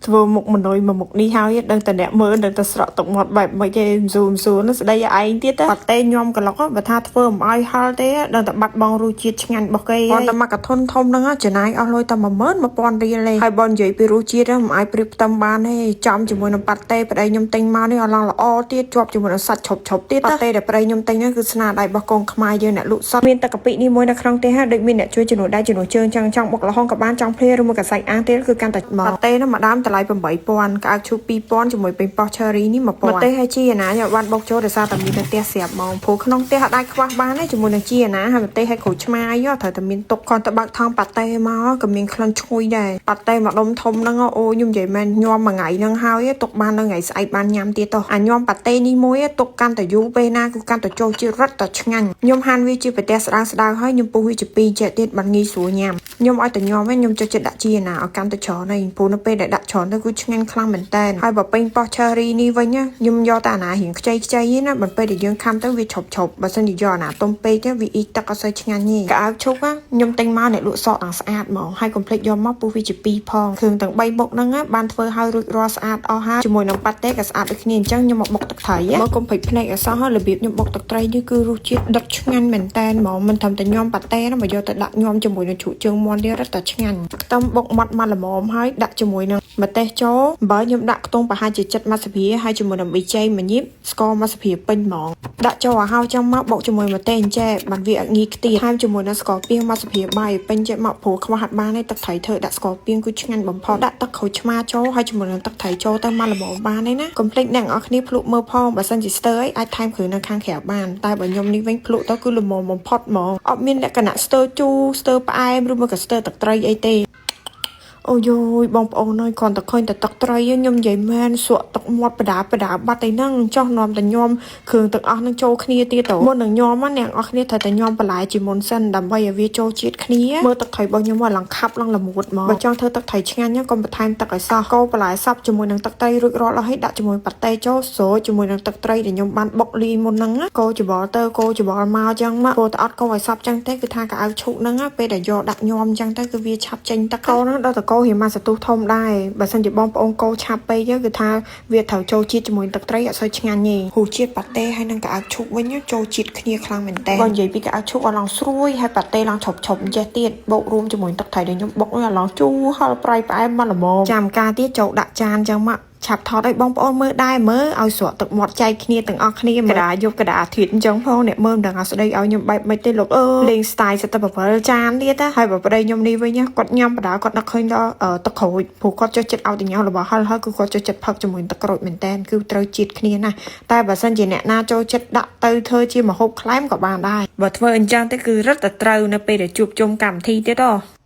ធ្វើមុខមនុយមួយមុខនេះហើយដឹងតែអ្នកមើលដឹងតែស្រក់ទឹកមាត់បែបម៉េចទេមស៊ូមស៊ូនោះស្ដីឯងទៀតប៉ាតេញំក្លុកបើថាធ្វើមិនឲ្យហល់ទេដឹងតែបាត់បង់រសជាតិឆ្ងាញ់របស់គេគាត់តែមកកធុនធំហ្នឹងចំណាយអស់លុយតែ11000រៀលទេហើយបើនិយាយពីរសជាតិមិនអាចប្រៀបផ្ទឹមបានទេចំជាមួយនឹងប៉ាតេប្តីខ្ញុំទិញមកនេះអត់ឡើងល្អទៀតជាប់ជាមួយនឹងសាច់ឈប់ឈប់ទៀតប៉ាតេដែលប្តីខ្ញុំទិញហ្នឹងគឺស្នាដៃរបស់កូនខ្មែរយើងអ្នកលក់សុទ្ធមានទឹកកាពិនេះមួយនៅក្នុងផ្ទះដូចមានអ្នកជួយជំនួសដៃជំនួសជើងចឹងចង់បុកល្ហុងក៏បានចង់ភ្លាឬមួយកសាច់អាំងទៀតគឺកាន់តែមកប៉ាតេនោះមួយដើមតម្លៃ8000ក្អៅឈូក2000ជាមួយពេញប៉ោះ cherry នេះ1000ម្ទេសហើយជីអាណាយកបានបុកចូលដោយសារតែមាននៅផ្ទះស្រាប់ហ្មងព្រោះក្នុងផ្ទះអត់អាចខ្វះបានទេជាមួយនឹងជីអាណាហើយម្ទេសហើយក្រូចឆ្មាអីត្រូវតែមានទុកគ្រាន់តែបើកថង់ប៉ាតេមកក៏មានក្លិនឈ្ងុយដែរប៉ាតេមួយដុំធំហ្នឹងអូខ្ញុំនិយាយមែនញ៉ាំមួយថ្ងៃហ្នឹងហើយទុកបាននៅថ្ងៃស្អែកបានញ៉ាំទៀតតោះអាញ៉ាំប៉ាតេនេះមួយទុកកាន់តែយូរពេលណាគឺកាន់តែចូលជាតិរឹតតែឆ្ងាញ់ខ្ញុំហាន់វាជាប្រទេសស្ដើងស្ដើងហើយខ្ញុំពុះវាជាពីរចេះទៀតបានងាយស្រួលញ៉ាំខ្ញុំឲ្យតែញ៉ាំវិញខ្ញុំចូលចិត្តដាក់ជីអាណាឲ្យកាន់តែច្រើនហើយព្រោះនៅពេលដែលដាក់ច្រើនទៅគឺឆ្ងាញ់ខ្លាំងមែនតើហើយបើពេញប៉ោះ cherry នេះវិញខ្ញុំយកតែអាណារៀងខ្ចីខ្ចីណាបន្ពេលដែលយើងខាំទៅវាឈប់ឈប់បើសិនជាយកអាណាទុំពេកទៅវាអ៊ីទឹកអត់សូវឆ្ងាញ់ទេក្អៅឈុកខ្ញុំទិញមកអ្នកលក់សក់ទាំងស្អាតហ្មងហើយកុំភ្លេចយកមកពុះវាជាពីរផងគ្រឿងទាំង3មុខហ្នឹងបានធ្វើឲ្យរួចរាល់ស្អាតអស់ហើយជាមួយនឹងប៉ាតេក៏ស្អាតដូចគ្នាអញ្ចឹងខ្ញុំមកបុកទឹកត្រីមកកុំភ្លេចភ្នែកអសោះរបៀបខ្ញុំបុកទឹកត្រីនេះគឺរសជាតិដិតឆ្ងាញ់មែនតែនហ្មងមិនត្រឹមតែញ៉ាំប៉ាតេណាមកយកទៅដាក់ញ៉ាំជាមួយនឹងជ្រក់ជើងមាន់ទៀតរឹតតែឆ្ងាញ់ខ្ទឹមបុកម៉ត់មកល្មមហើយដាក់ជាមួយនឹងម្ទេសចូលបើខ្ញុំដាក់ខ្ទង់ប្រហែលជាចិត្តមួយស្លាបព្រាហើយជាមួយនឹងប៊ីចេងមួយញីបស្ករមួយស្លាបព្រាពេញហ្មងដាក់ចូលឲ្យហើយចាំមកបុកជាមួយម្ទេសអញ្ចេះបានវាអត់ងាយខ្ទាតថែមជាមួយនឹងស្ករពាងមួយស្លាបព្រាបាយពេញចេះមកព្រោះខ្វះអត់បានទេទឹកត្រីធ្វើដាក់ស្ករពាងគឺឆ្ងាញ់បំផុតដាក់ទឹកក្រូចឆ្មាចូលហើយជាមួយនឹងទឹកត្រីចូលទៅមកល្មមបានទេណាកុំភ្លេចអ្នកនរគ្នាភ្លក់មើលផងបើសិនជាស្ទើរអីអាចថែមគ្រឿងនៅខាងក្រៅបានតែបើខ្ញុំនេះវិញភ្លក់ទៅគឺល្មមបំផុតហ្មងអត់មានលក្ខណៈស្ទើរជូរស្ទើរផ្អែមឬមួយក៏ស្ទើរទឹកត្រីអីទេ អូយយបងប្អូនអើយគ្រាន់តែឃើញតែទឹកត្រីខ្ញុំនិយាយមែនសក់ទឹកមាត់បដាបដាបាត់អីហ្នឹងចោះនាំតែញោមគ្រឿងទាំងអស់ហ្នឹងចូលគ្នាទៀតទៅមុននឹងញោមអ្នកនរគ្នាត្រូវតែញោមបន្លែជាមុនសិនដើម្បីឲ្យវាចូលជាតិគ្នាមើលទឹកត្រីរបស់ខ្ញុំមកឡើងខាប់ឡើងល្មួតមកបើចង់ធ្វើទឹកត្រីឆ្ងាញ់កុំបន្ថែមទឹកឲ្យសោះកូរបន្លែសព្វជាមួយនឹងទឹកត្រីរួចរាល់អស់ហើយដាក់ជាមួយប៉ាតេចូលស្រូជាមួយនឹងទឹកត្រីដែលខ្ញុំបានបុកលីមុនហ្នឹងកូរច្បល់ទៅកូរច្បល់មកចឹងមកព្រោះតែអត់កូរឲ្យសព្វចឹងទេគឺថាកៅអៅឈូកហ្នឹងពេលដែលយកដាក់ញោមចឹងទៅគឺវាឆាប់ចេញទឹកកូរហ្នឹងដល់តកូររៀងមកសន្ទុះធំដែរបើសិនជាបងប្អូនកូរឆាប់ពេកគឺថាវាត្រូវចូលជាតិជាមួយទឹកត្រីអត់សូវឆ្ងាញ់ទេហូជាតិប៉ាតេហើយនឹងកៅអៅឈូកវិញចូលជាតិគ្នាខ្លាំងមែនតើបើនិយាយពីកៅអៅឈូកអត់ឡើងស្រួយហើយប៉ាតេឡើងឈប់ឈប់ចេះទៀតបូករួមជាមួយទឹកត្រីដែលខ្ញុំបុកនោះឡើងជូរហល់ប្រៃផ្អែមមកល្មមចាំការទៀតចូលដាក់ចានចឹងមកឆាប់ថតឲ្យបងប្អូនមើលដែរមើលឲ្យស្រក់ទឹកមាត់ចែកគ្នាទាំងអស់គ្នាកដាយប់កដាអាធិតអញ្ចឹងផងអ្នកមើលមិនដឹងអាស្ដីឲ្យខ្ញុំបែបម៉េចទេលោកអើយលេង style សិតតែ7ចានទៀតណាហើយបើប្តីខ្ញុំនេះវិញគាត់ញ៉ាំបដាគាត់នឹកឃើញដល់ទឹកក្រូចព្រោះគាត់ចេះចិត្តឲ្យតែញ៉ាំរបស់ហិលហើយគឺគាត់ចេះចិត្តផឹកជាមួយទឹកក្រូចមែនតែនគឺត្រូវជាតិគ្នាណាស់តែបើសិនជាអ្នកណាចូលចិត្តដាក់ទៅធ្វើជាម្ហូបក្លែមក៏បានដែរបើធ្វើអញ្ចឹងទៅគឺរឹតតែត្រូវនៅពេលដែលជួបជុំកម្មវិធីទៀតហ៎។